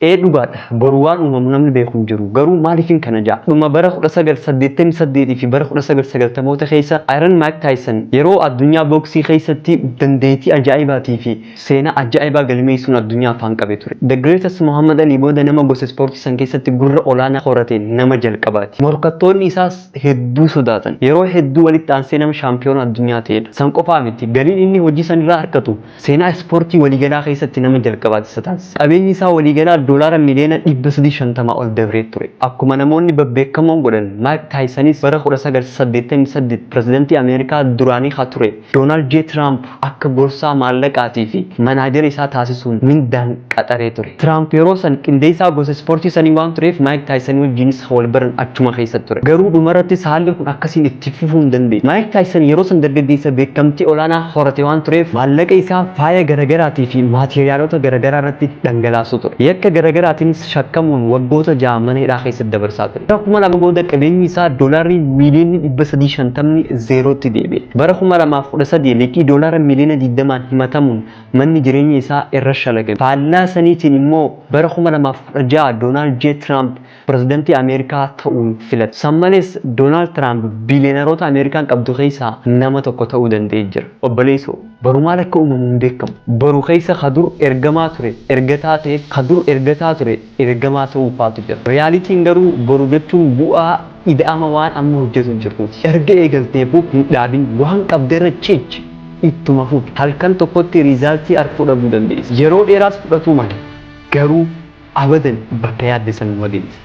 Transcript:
Ee dhugaadha, boru waan uumamu namni beeku hin jiru. Garuu maaliifin kana ja'a? Dhuma bara 1988 fi bara 1990moota keessa Iron Mike Tyson yeroo addunyaa booksii keessatti dandeettii ajaa'ibaatii fi seenaa ajaa'ibaa galmeessuun addunyaa afaan qabe ture. The Greatest Muhammad Ali booda nama gosa ispoortii san keessatti gurra olaanaa horate nama jalqabaati. Morkattoonni isaas hedduu sodaatan. Yeroo hedduu walitti aansee nama shaampiyoona addunyaa ta'edha. San qofaa miti, galiin inni hojii sanirraa argatu seenaa ispoortii waliigalaa keessatti nama jalqabaati isa taasisa. Qabeenyi isaa waliigalaa doolaara miliyoona 350 ol dabree ture. Akkuma namoonni babbeekamoon godhan, Mike Tysonis bara 1988 pirezidantii Ameerikaa duraanii haa ture Doonaald J. Tiraamp akka gorsaa maallaqaatii fi manaajara isaa taasisuun mindaan qaxaree ture. Tiraamp yeroo san qindeessaa gosa ispoortii sanii waan tureef, Mike Tyson wajjinis wal baran achuma keessa ture. Garuu dhumarrattis haalli kun akkasiin itti fufuu hin dandeenye. Mike Tyson yeroo san dargaggeessa beekamtii olaanaa horate waan tureef, maallaqa isaa faaya garagaraatii fi maateeriyaalota garagaraa irratti dhangalaasuu ture. Yakka garagaraatiinis shakkamuun waggoota 6 mana hidhaa keessatti dabarsaa ture. Bara 2000 booda qabeenyi isaa doolaarri miiliyoonni 350ni zeerootti deebi'e. Bara 2013 liqii doolaara miiliyoona 20n himatamuun manni jireenya isaa irra shalagame. Faallaa saniitiin immoo bara 2016 Doonaald J. Tiraamp pirezidantii Ameerikaa ta'uun filate. San malees Doonaald Tiraamp biiliyoonaroota Ameerikaan qabdu keessaa nama tokko ta'uu danda'ee jira. Obboleessoo, boru maal akka uumamu hin beekamu. Boru keessa ka dur ergamaa ture ergataa ta'e, ka dur ergataa ture ergamaa ta'uu faatu jira. Realityn garuu boru jechuun bu'aa ida'ama waan amma hojjetu jirtuuti. Erga eegalteefuu hin dhaabin. Waan qabderra cichi. Ittuma fufi. Halkan tokkotti result arguu dhabuu dandeessa. Yeroo dheeraas fudhatuu mala. Garuu abadan bakka yaadde san numa geessa.